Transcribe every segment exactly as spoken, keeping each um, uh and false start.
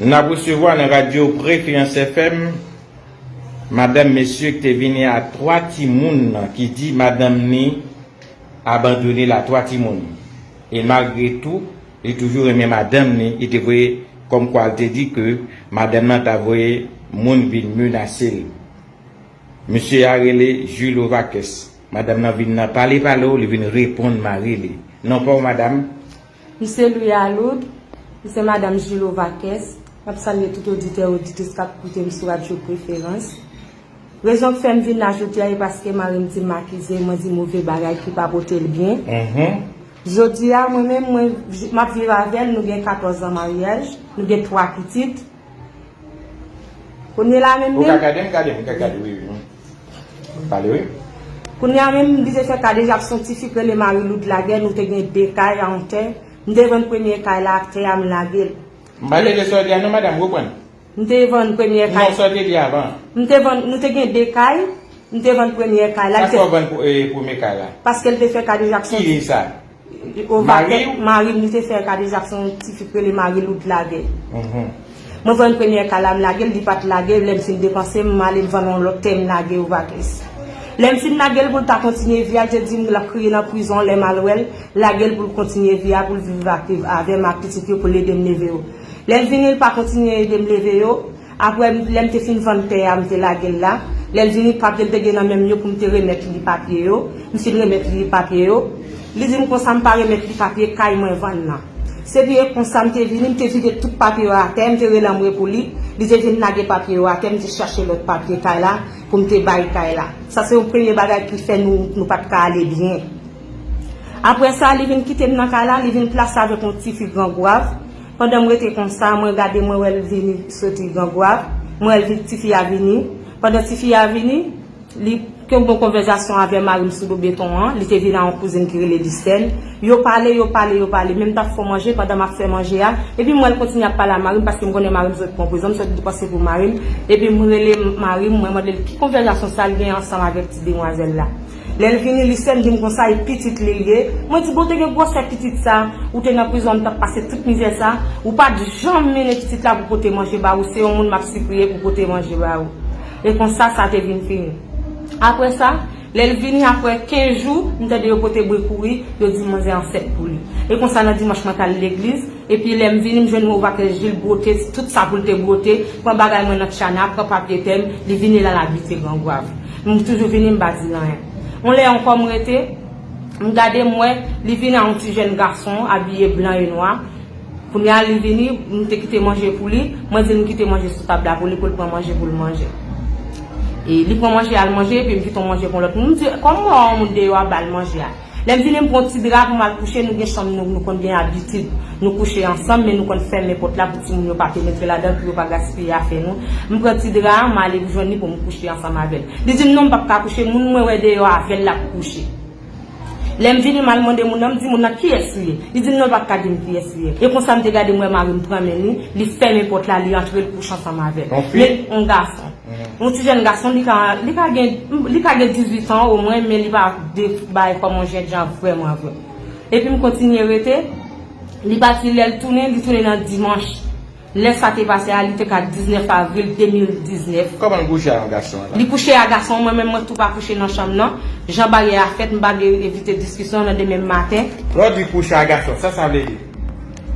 N ap resevwa nan radyo Preferans F M madanm mesye ki te vini a twa timoun nan ki di madanm ni abandone l a twa timoun. E malgre tou, li toujou renmen madanm ni, li te voye kòmkwa l te di ke madanm nan ta voye moun vin menase l. Mesye a rele Jules Ovakès. Madanm nan vin nan pale pale w, li vin reponn mari li. Non pa w, madanm? M se Louis Aloud, m se madanm Jules Ovakès. M ap salye tout oditè, oditris k ap koute m sou radyo Preferans. Rezon k fè m vin la jodi a, e paske mari m di m akize, mwen di move bagay ki pa pote l byen. Mhm. Jodi a, mwen menm, mwen, m ap viv avè l, nou gen katòz an maryaj, nou gen twa pitit. Kounye la menm Ou ka menm, gade m, gade m, ou ka gade, wi, wi. Pale, wi. Kounye a menm, li te fè kadejak, se yon tifi k rele Marie Lourdes Laguerre, nou te gen de kay a yon tè. M te vann premye kay la ak tè a, m lage l. M pa tande sa w di a non, madanm, reprann. M te vann premye kay. Non, sa w te di avan. M te vann, nou te gen de kay, m te vann premye kay la. Sa fè w vann pou- e, premye kay la? Paske l te fè kadejak. Ki sa? Ovakès, mari m, li te fè kadejak, se yon tifi k rele Marie Lourdes Laguerre. Mhm. Mwen vann premye kay la, m lage l, li pa t lage, lè m fin depanse, m ale m vann yon lòt tè, m lage Ovakès. Lè m fin lage l pou l ta kontinye vi a, l te di m l ap kriye nan prizon, lè m al wè l, lage l pou l kontinye vi a, pou l viv ak, avè m ak pitit yo, pou l ede m leve yo. Lè l vini, l pa kontinye ede m leve yo, Apre, lè m te fin vann tè a, m te lage l la. Lè l vini, papye l te gen nan men m yo pou m te remèt li papye yo. M fin remèt li papye yo. Li di m konsa m pa remèt li papye kay mwen vann nan. Se byen konsa m te vini, m te vide tout papye yo atè, m te rele anmwe pou li. Li te vin lage papye yo atè, m te chache lòt papye kay la pou m te bay kay la. Sa se yon premye bagay ki fè nou, nou pa t ka ale byen. Apre sa, li vin kite m nan kay la, li vin plase avèk yon tifi Gran Gwav. Pandan m rete konsa, mwen gade, mwen wè l vini soti Gran Gwav, mwen wè l vin, tifi a vini. Pandan tifi a vini, li gen yon konvèsasyon avè mari m sou do beton an, li te vin a yon kouzin ki rele Lisèn. Yo pale, yo pale, yo pale, men m t ap fè manje, pandan m ap fè manje a, epi m wè l kontinye ap pale a mari m, paske m konnen mari m sot pran prizon, m sot depanse pou mari m, epi m rele mari m, mwen mande l ki konvèsasyon sa l gen ansanm avèk ti demwazèl la. Lè l vini, Lisèn di m konsa, e pitit li l ye. Mwen di, bon, ou te gen gwosè pitit sa, ou te nan prizon, m t ap pase tout mizè sa, ou pa t janm mennen pitit la pou pote manje ba ou, se yon moun m ap sipriye pou pote manje ba ou. E konsa, sa te vin fini. Apre sa, lè l vini, apre kenz jou, m tande yo pote bri kouri, yo di manzè ansent pou li. E konsa, nan dimanch, mwen t al legliz, Epi lè m vini, m jwenn Ovakès Jil bwote tout sa pou l te bwote, pran bagay mwen nan tchana, pran papye tè m, li vini l al abite Gran Gwav. M toujou vini, m pa di l anyen. Yon lè ankò m rete, m gade, m wè li vini a yon ti jèn gason abiye blan e nwa. Kounye a li vini, m te kite manje pou li, mwen di l m kite manje sou tab la pou li, pou l pran manje pou l manje. E li pran manje a, l manje, epi m kite yon manje pou yon lòt moun. M di, kòm m wè yon moun deyò a, ba l manje a. Lè m vini, m pran yon ti dra pou m al kouche, nou gen chanm nou, nou konn gen abitid. Nou kouche ansanm, men nou konn fèmen pòt la pou timoun yo pa penetre ladan, pou yo pa gaspiye afè nou. M pran ti dra a, m ale jwenn li pou m kouche ansanm avè l. Li di m non, m p ap ka kouche, moun mwen wè deyò a avè l l ap kouche. Lè m vini, m al mande moun nan, m di moun nan kiyès li ye. Li di m non, l pa t ka di m kiyès li ye. E konsa m te gade, m wè mari m pran men li, li fèmen pòt la, li antre, l kouche ansanm avè l. Yon fi? Men yon gason. Yon ti jèn gason, li ka, li ka gen, li ka gen dizuit an omwen, men li pa de bay kòm yon jènjan vrèman vre. Epi m kontinye rete, li pati, lè l tounen, li tounen nan dimanch. Lè sa te pase a, li te ka diznèf avril de mil diznèf. Kòman l kouche a yon gason la? Li kouche a gason, mwen menm mwen tou pa kouche nan chanm nan. Jan baryè a fèt, m pa vle evite diskisyon nan demen maten. Lè w di kouche a gason, sa sa vle di?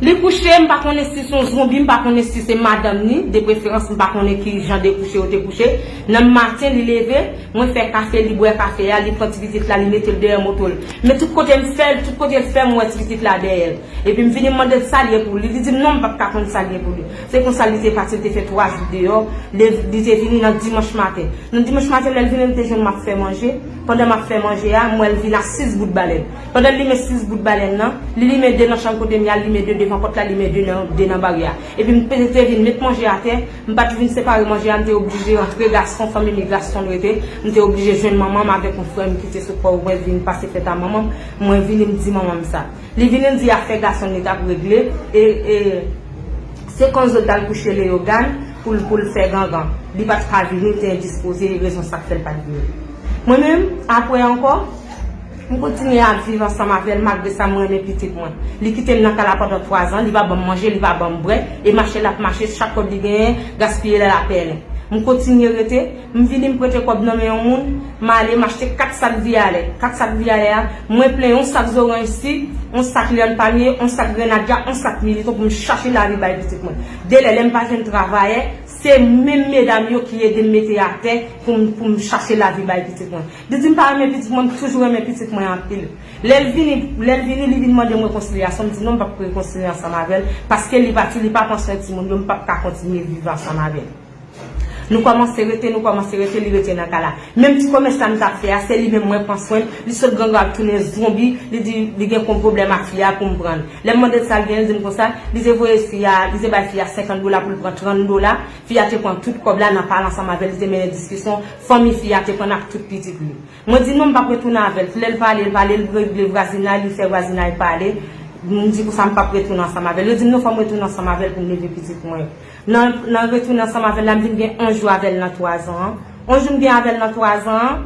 Li kouche, m pa konnen si se yon zonbi, m pa konnen si se madanm ni, de preferans, m pa konnen ki jan de kouche yo te kouche. Nan maten, li leve, mwen fè kafe, li bwè kafe a, li pran ti pitit la, li mete l dèyè moto l. Men tout kote m fè l, tout kote l fè, m wè ti pitit la dèyè l. Epi m vini, m mande l sa l ye pou li. Li di m non, m p ap ka konn sa l ye pou li. Se konsa li te pati, li te fè twa jou deyò, li, li te vini nan dimanch maten. Nan dimanch maten, lè l vini, m te jwenn m ap fè manje. Pandan m ap fè manje a, m wè l vin ak sis bout balèn. Pandan l limen sis bout balèn nan, li limen de nan chanm kote m ye a, li limen de devan pòt la, li limen de nan, de nan baryè a. Epi m pete vin met manje atè, m pa t vin separe manje a, m te oblije rantre Gaston, fanmi m Gaston l rete, m te oblije jwenn manman m avèk yon frè m ki te sot Pòtoprens vin pase fèt a manman m, mwen vini m di manman m sa. Li vini, l di afè gason l li t ap regle, e, e, se konn zòt t al kouche Leyogàn pou l, pou l fè gangan. Li pa t ka vini, li te endispoze, e rezon sa k fè l pa t vini. Mwen menm, apre ankò, M kontinye ap viv ansanm avè l, malgre sa, m renmen pitit mwen. Li kite m nan kay la pandan twa zan, li pa ban m manje, li pa ban m bwè, e mache l ap mache, chak kòb li genyen, gaspiye l al a pèlen. M kontinye rete, m vini, m prete kòb nan men yon moun, m ale, m achte kat sak vyalè. Kat sak vyalè a, mwen plen yon sak zoranj sik, yon sak lyann pamye, yon sak grenadya, yon sak militon pou m chache lavi bay pitit mwen. Delè, lè m pa jwenn travayè, se menm medam yo ki ede m mete atè pou m, pou m chache lavi bay pitit mwen. Li di m pa renmen pitit mwen, m toujou renmen pitit mwen anpil. Lè l vini, lè l vini, li vin mande m rekonsilyasyon, m di non, m p ap rekonsilye ansanm avè l, paske li pati, li pa pran swen timoun yo, m p ap ka kontinye viv ansanm avè l. Nou kòmanse rete, nou kòmanse rete, li rete nan kay la. Menm ti komès la m t ap fè a, se li menm mwen pran swen l, li sot grangou ap tounen zonbi, li di li gen kon pwoblèm ak fi a pou m pran l. Lè m mande l sa l genyen, li di m konsa, li te voye fi a, li te bay fi a senkant dola pou l pran trant dola, fi a te pran tout kòb la nan pale ansanm avè l, li te mennen diskisyon, fanmi fi a te pran ak tout pitit li. Mwen di non, m p ap retounen avè l. Lè l pale, l pale, l regle vwazinay, li fè vwazinay pale. M di konsa m p ap retounen ansanm avè l. Yo di m non, fò m retounen ansanm avè l pou m leve pitit mwen yo. Nan, nan retounen ansanm avè l la, m vin gen onz jou avè l nan twa zan an. Onz jou m gen avè l nan twa zan an,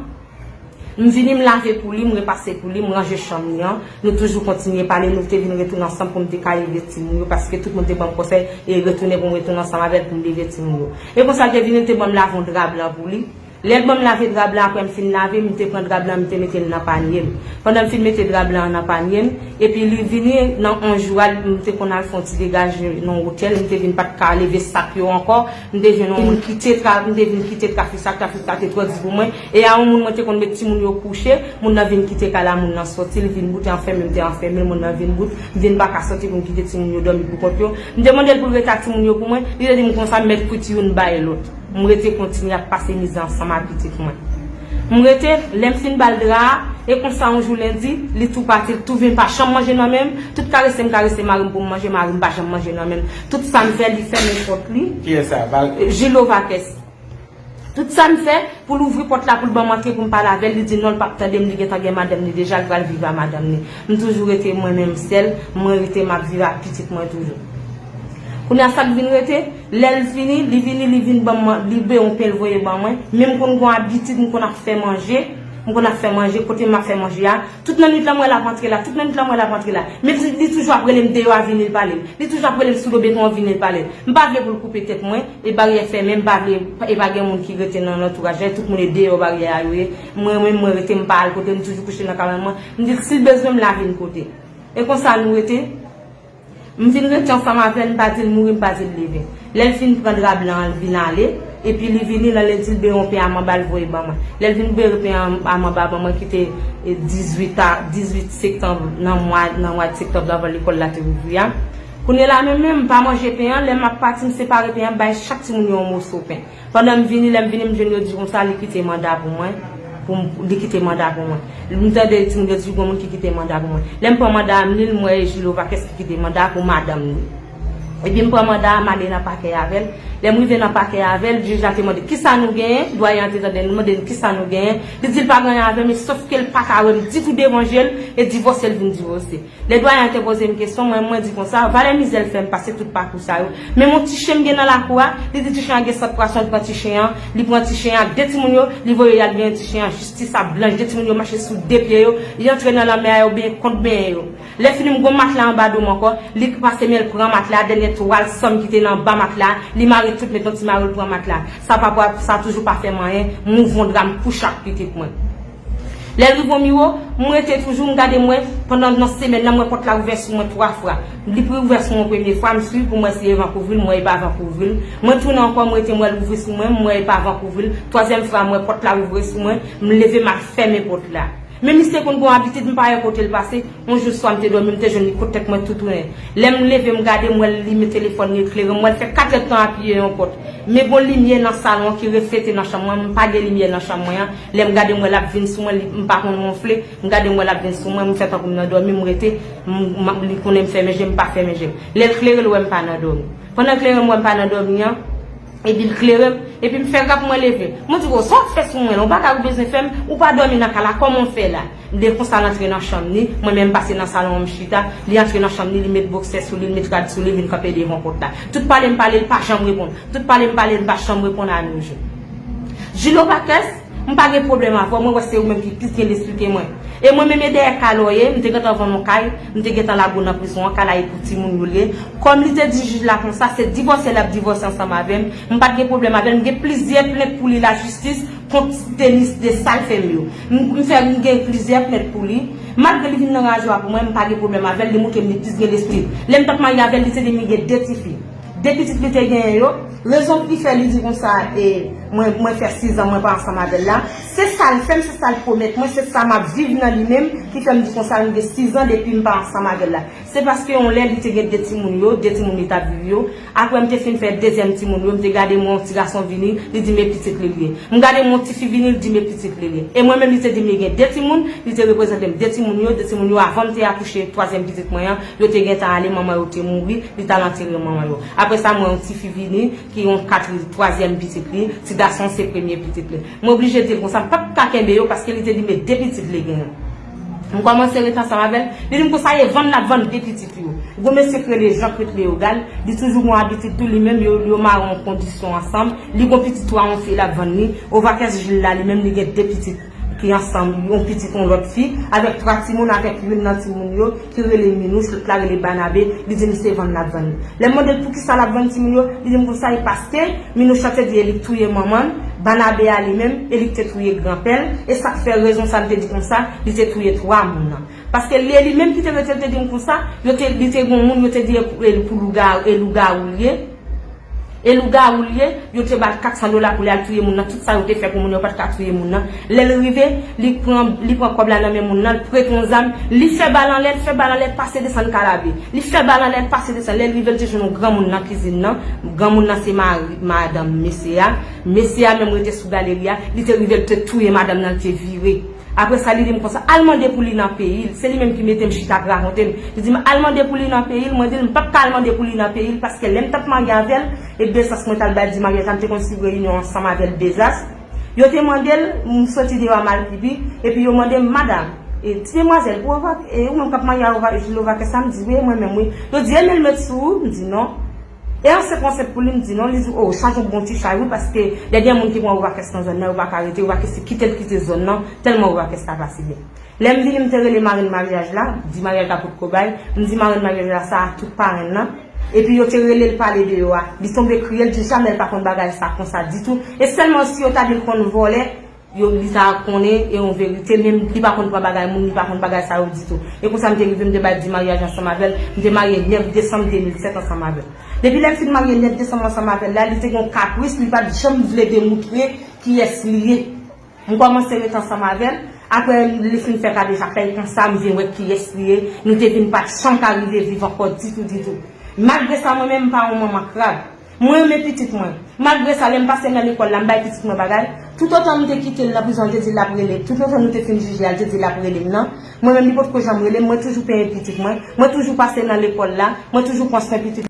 m vini, m lave pou li, m repase pou li, m ranje chanm li an. Nou toujou kontinye pale, nou te vin retounen ansanm pou m te ka leve timoun yo, paske tout moun te ban m konsèy e retounen pou m retounen ansanm avè l pou m leve timoun yo. E konsa l te vini, l te ban m lave yon dra blan pou li. Lè l ban m lave dra blan, apre m fin lave, m te pran dra blan, m te mete l nan panye m. Pandan m fin mete dra blan an nan panye m, epi li vini nan onz jou a, m te konn al fè yon ti degaje nan yon otèl, m te vin pa t ka leve sak yo ankò, m te jwenn yon moun kite tra-, m te vin kite trafik sa, trafik sa te twò di pou mwen, e a yon moun mwen te konn met timoun yo kouche, moun nan vin kite kay la, moun nan sòti, l vin bout, e anfèmen m te anfèmen, moun nan vin bout, m vin pa ka sòti pou m kite timoun yo dòmi pou kont yo. M te mande l pou l rete ak timoun yo pou mwen, li te di m konsa, m mèt kwit youn bay lòt. M rete kontinye ap pase mizè ansanm ak pitit mwen. M rete, lè m fin ba l dra a, e konsa yon jou lendi, li tou pati, li tou vin pa janm manje nan men m. Tout karese m karese mari m pou m manje, mari m pa janm manje nan men m. Tout sa m fè, li fèmen pòt li. Kiyès sa? Val- Jilo Vakès. Tout sa m fè pou l ouvri pòt la pou l ban m antre pou m pale avè l, li di non, l p ap tande m, li gentan gen madanm li deja, l pral viv a madanm li. M toujou rete mwen menm sèl, mwen rete m ap viv ak pitit mwen toujou. Kounye a sa k vin rete, lè l vini, li vini, li vin ban mwen, li bwè yon pen, l voye ban mwen. Men m konn gon abitid, m konn ap fè manje, m konn ap fè manje, kote m ap fè manje a, tout nan nwit la m wè l ap antre la, tout nan nwit la m wè l ap antre la. Men li, li toujou ap rele m deyò a vini l pale m. Li toujou ap rele m sou do beton an vini l pale m. M pa vle pou l koupe tèt mwen, e baryè fèmen, m pa vle, e pa gen moun ki rete nan lantouraj la, tout moun e deyò baryè a yo ye. Mwen menm, mwen rete, m pa al kote, m toujou kouche nan kay mwen. M di l si l bezwen m, l a vin kote. E konsa nou rete. M vin rete ansanm avè l, m pa di l mouri, m pa di l leve. Lè l fin pran dra blan an, l vin ale, epi li vini nan lendi, l bwè yon pen a manba, l voye ban mwen. Lè l vin bwè pen a, a manba ban mwen, ki te, e, dizuit a, dizuit septanm, nan mwa, nan mwa septanm, avan lekòl la te ouvri a. Kounye la menm, menm, m pa manje pen an, lè m ap pati, m separe pen an, m bay chak timoun yo yon moso pen. Pandan m vini, lè m vini, m jwenn yo di konsa, li kite manda pou mwen, pou m, li kite manda pou mwen. M tande timoun yo di, gon moun ki kite manda pou mwen. Lè m pran manda a, m li l, m wè e Jilo Vakès ki kite manda a pou madanm li. Epi m pran manda a, m ale nan pakè avè l. Lè m rive nan pakè avè l, jij la te mande, "Kisa nou genyen?" Dwayen an te tande l, li mande n, "Kisa nou genyen?" Li di l pa gen anyen avè m, men sòf ke l pa ka wè m ditou devan je l, e divòse l vin divòse. Lè dwayen an te poze m kesyon, mwen, mwen di konsa, valè mizè l fè m pase tout pakou sa yo. Men yon ti chen m gen nan lakou a, li di ti chen an gen sant pwason, li pran ti chen an, li pran ti chen an ak de timoun yo, li voye y al benyen ti chen an, jistis ap blanch, de timoun yo mache sou de pye yo, li antre nan lanmè a, yo benyen kont benyen yo. Lè fini m gon matla anba do m ankò, li pase men l pran matla a, dènye twal san m ki te nan anba matla a, li mare tout, met yon ti mare l pran matla a. Sa pa, pa, sa toujou pa fè m anyen, m ouvri yon dra m kouche ak pitit mwen. Lè l rive yon miwo, m rete toujou, m gade m wè, pandan nan semèn nan, m wè pòt la ouvè sou mwen twa fwa. Li ouvè sou mwen premye fwa, m swiv pou m wè si e van k ouvri l, m wè e pa van k ouvri l. Mwen tounen ankò, m rete, m wè l ouvri sou mwen, m wè e pa van k ouvri l. Twazyèm fwa, m wè pòt la ouvri sou mwen, m leve, m al fèmen pòt la. Men misye konn gon abitid, m pa wè kote l pase. Yon jou swa m te dòmi, m te jwenn li kot tèt mwen tou tounen. Lè m leve, m gade, m wè l limen telefòn li, eklere m, m wè l fè katrèdtan apiye yon pòt. Men gon limyè nan salon an ki reflete nan chanm mwen, m pa gen limyè nan chanm mwen an. Lè m gade, m wè l ap vin sou mwen, li, m pa konn wonfle. M gade, m wè l ap vin sou mwen, m fè tankou m nan dòmi, m rete, m, m, li konnen m fèmen je m, m pa fèmen je m. Lè l klere, l wè m pa nan dòmi. Pandan l klere m, wè m pa nan dòmi an, epi l klere m, epi m fè rap mwen leve. Mwen di, "Wo, sa w ap fè sou mwen la? Yon bagay ou bezwen fè m, ou pa dòmi nan kay la, kòman w fè la?" De konsa l antre nan chanm li, mwen menm m pase nan salon an, m chita, li antre nan chanm li, li met bòksè sou li, li met rad sou li, li vin kanpe devan pòt la. Tout pale m pale, li pa janm reponn. Tout pale m pale, li pa janm reponn a nou jou. Jilo Vakès, m pa gen pwoblèm avè w, mwen wè se ou menm ki plis gen lespri ke mwen. E mwen menm e dèyè kay lòye, m te gentan vann yon kay, m te gentan lage w nan prizon an, kay la e pou timoun yo l ye. Kòm li te di jij la konsa, se divòse l ap divòse ansanm avè m, m pa t gen pwoblèm avè l, m gen plizyè plent pou li lajistis kont tenis de sa l fè m yo. M, m fè, m gen plizyè plent pou li. Malgre li vin nan radyo a pou mwen, m pa gen pwoblèm avè l, li montre m li plis gen lespri. Lè m t ap marye avè l, li te di m li gen de tifi. De pitit li te genyen yo, rezon ki fè li di konsa, e mwen, mwen fè sizan mwen pa ansanm avè l la, se sa l fè m, se sa l pwomèt mwen, se sa m ap viv nan li menm, ki fè m di konsa, m gen sizan depi m pa ansanm avè l la. Se paske yon lè li te gen de timoun yo, de timoun li t ap viv yo. Apre m te fin fè dezyèm timoun yo, m te gade mwen yon ti gason vini, li di m e pitit li l ye. M gade mwen yon tifi vini, li di m e pitit li l ye. E mwen menm li te di m li gen de timoun, li te reprezante m de timoun yo, de timoun yo avan m te akouche twazyèm pitit mwen an, yo te gentan ale, manman yo te mouri, li t al antere manman yo. Apre sa, mwen yon tifi vini, ki yon katri, twazyèm pitit li, ti gason se premye pitit li. Mwen oblije di l konsa, m p ap ka kenbe yo paske li te di m e de pitit li genyen. M kòmanse ret ansanm avè l, li di m konsa e vann l ap vann de pitit yo. Gon mesye ki rele Jean Claude Léogâne, li toujou gon abitid tou li menm, yo, yo mare yon kondisyon ansanm, li gon pitit twa yon fi l ap vann li, Ovakès Jil la li menm li gen de pitit ki ansanm, yon pitit yon lòt fi, avèk twa timoun, avèk youn nan timoun yo, ki rele Minouch, lòt la rele Banabe, li di m se vann l ap vann li. Lè m mande l poukisa l ap vann timoun yo, li di m konsa e paske Minouch la te di e li k touye manman l, Banabe a li menm, e li k te touye granpè l, e sa k fè rezon sa l te di konsa, li te touye twa moun nan. Paske li, e li menm ki te rete, l te di m konsa, yo te, li te gon moun, yo te di e pou, e pou louga, e lougawou l ye. E lougawou l ye, yo te ba l kat san dola pou li al touye moun nan, tout sa yo te fè pou moun yo pa t ka touye moun nan. Lè l rive, li pran, li pran kòb la nan men moun nan, l prete yon zam, li fè bal anlè, l fè bal anlè, l pase desann Kalabe. Li fè bal anlè, l pase desann. Lè l rive, l te jwenn yon granmoun nan kizin nan. Granmoun nan se mari, madanm mesye a. Mesye a menm rete sou galeri a, li te rive, l te touye madanm nan, l te vire. Apre sa, li di m konsa, al mande pou li nan peyi l. Se li menm ki mete m chita ap rakonte m. Li di m, al mande pou li nan peyi l. Mwen di l, m p ap ka al mande pou li nan peyi l, paske lè m t ap marye avè l, e de sans mwen t al bay di maryaj la, m te konn swiv reyinyon ansanm avè l, Dezas. Yo te mande l, m soti deyò a m al pipi, epi yo mande m, madam, e, ti demwazèl, ou Ova-, e, ou menm k ap marye a Ova-, Jil Ovakès la? M di, wi, e mwen menm, wi. Yo di, e men l met sou ou? M di, non. E ansent ou ansent pou li? M di non. Li di, o, chaje yon bon ti chay wi, paske lè gen moun ki pran Ovakès nan zòn nan, yo pa ka rete, Ovakès se kite l kite zòn nan, tèlman Ovakès la pase byen. Lè m vini, m te rele marenn maryaj la, di maryaj la potko bay, m di marenn maryaj la sa a tout parenn nan. Epi yo te rele l pale de yo a. Li tonbe kriye, l di jamè l pa konn bagay sa konsa ditou. E sèlman si yo ta di l konn vòlè, yo, li ta konnen e yon verite, men li pa konn pran bagay moun, li pa konn bagay sa yo ditou. E konsa m te rive, m te bay di maryaj ansanm avè l, m te marye nèf desanm de mil sèt ansanm avè l. Depi lè m fin marye nèf desanm ansanm avè l la, li te gen yon kapris, li pa t janm vle demoutre kiyès li ye. M kòmanse ret ansanm avè l, apre li fin fè kadejak la, e konsa m vin wè kiyès li ye, nou te vin pa t janm ka rive viv ankò ditou, ditou. Malgre sa, mwen menm, m pa yon manman krab. Mwen renmen pitit mwen. Malgre sa, lè m pase nan lekòl la, m bay pitit mwen bagay. Toutotan m te kite l nan prizon, yo te di l ap rele m. Toutotan nou te fin jije a, yo te di l ap rele m nan. Mwen menm, li potko janm rele m. Mwen toujou penyen pitit mwen. Mwen toujou pase nan lekòl la. Mwen toujou pran swen pitit